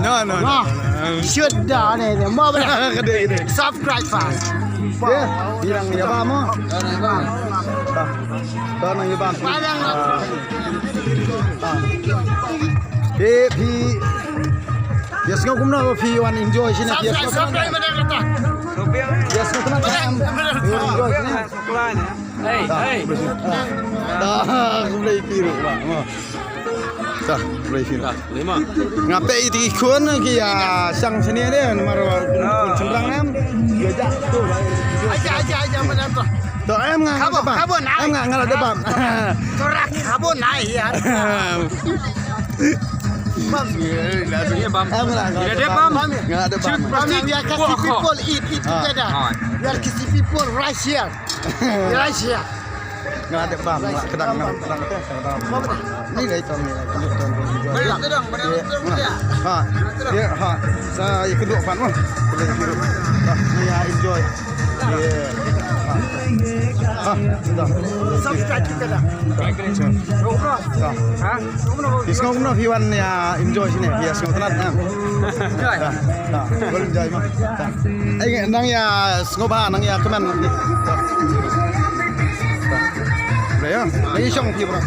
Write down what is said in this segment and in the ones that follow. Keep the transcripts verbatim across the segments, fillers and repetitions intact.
No, no, no. Should da ne ne. Mo ba. Kade, kade. Subscribe fast. Ye, bilang ya ba mo. Bilang ya ba. Phi, phi. Yes, ngam kumno phi wan enjoy sini. Yes, subscribe, subscribe mana kata. Yes, ngam kumno. Enjoy sini. Hey, hey. Dah, aku boleh tiru, Bang. Dah, boleh tiru. Dah, lima. Ngape iti khun ki ya sang sini de, namar wa kun sendang em. Ya ja tu. Aja, aja, aja, mana tu? To em nga. Kabon, kabon, em nga, nga la debam. Torak kabon ai ya. Bam. Em nga, nga la debam. Nga la debam. Bam, we are Khasi people, eat, eat together. We are Khasi people, right here. Right here. Nga la dep bam, nga la kedang, nga la kedang. Ni lai tong ni lai. Balik tu dong, balik tu dong dia. Ha. Ya, ha. Sa ya kedok pan mah. Boleh hidup. Dah, ni ya enjoy. Ya. Ha. Ha, dah. Subscribe kita dah. Ha. Di sngewbha kumno phi wan ïa enjoy shane, ïa sngewtynnat, ha. Enjoy. Dah, dah. Boleh enjoy mah. Dah. Ai nang ïa sngewbha, nang ïa kmen. Dah. Dah. Dah ïa. Nang ïa shong phi bro.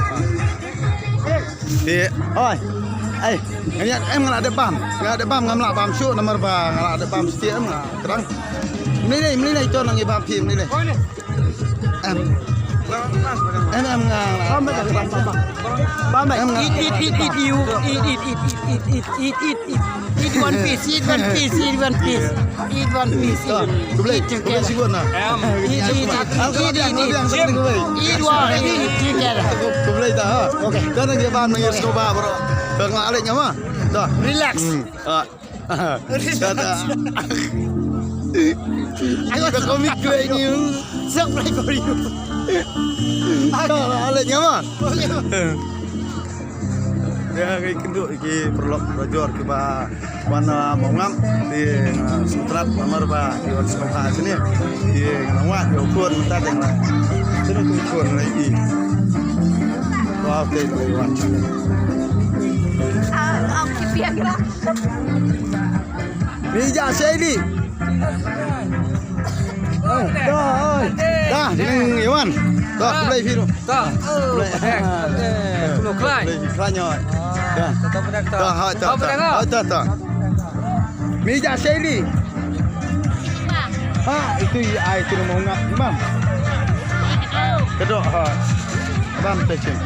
Phi. Oi. Ai, ngan ïa em nga la dep bam. Nga la dep bam, ngam lah bam shuh namar ba nga la dep bam shuh em nga. Kdang. Mlei lei, mlei lei to nang ïa bam phi mlei lei. Em. Em, em, nga, nga. Bam, bam, bam, bam. Bam, bam. Em, nga. Eat, eat, eat, eat, you. Eat, eat, eat, eat, eat, eat, eat, eat, eat. Eat one piece, eat one piece, eat one piece. Eat one piece. Ah, khublei, eat khublei together. Shibun, nah. Em. Eat, eat, eat, eat, eat, eat, eat. Eat one, eat, eat together. Khublei ta, ha. Okay. Dah nang ïa bam, nang ïa sngewbha, bro. Dah nga alek nga ma. Dah. Relax. Hmm. Ah. Dah, dah. Aku tak komik gue ini. Siap, Bre, kau ini. Dah, dah, alek nga ma. Ya, ki kynduh ki paralok parajor kiba wan, ah, Mawngap, ki, ah, sngewtynnat namar ba ki wan sngewbha shane. Ki nang wad ïa u khun mynta dang la. Shane u khun la i. Wow, te la i wan. Ah, ah, ki piang la. Ni ja Shelly. Dah, oi. Dah, ni Iwan. Dah, khublei phi ruh. Dah. Khublei. Eh, eh, khublei khlaiñ. Khublei khlaiñ, oi. Dah. Dah, dah, dah. Dah, dah, dah. Dah, dah, dah. Mi ja Shelly. Ha, itu ai, itu mau ngap, Imam. Kedok, ha. Bam te chin.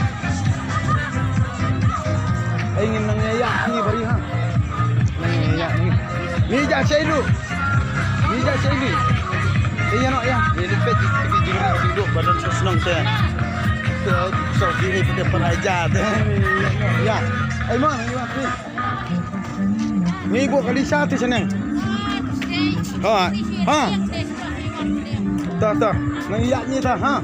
Ai ngin nang ïa ni bari ha. Nang ïa ni. Ni ja Shelly. Ni ja Shelly. Ïa no ïa. Ni lipet di di di di duk badan sosnong te. Te so di ni pete pala ja te. Ya. Ai ma ni ma ni. Ni bu kali sa ti sene. Ha. Ha. Ta ta. Nang ïa ni ta ha.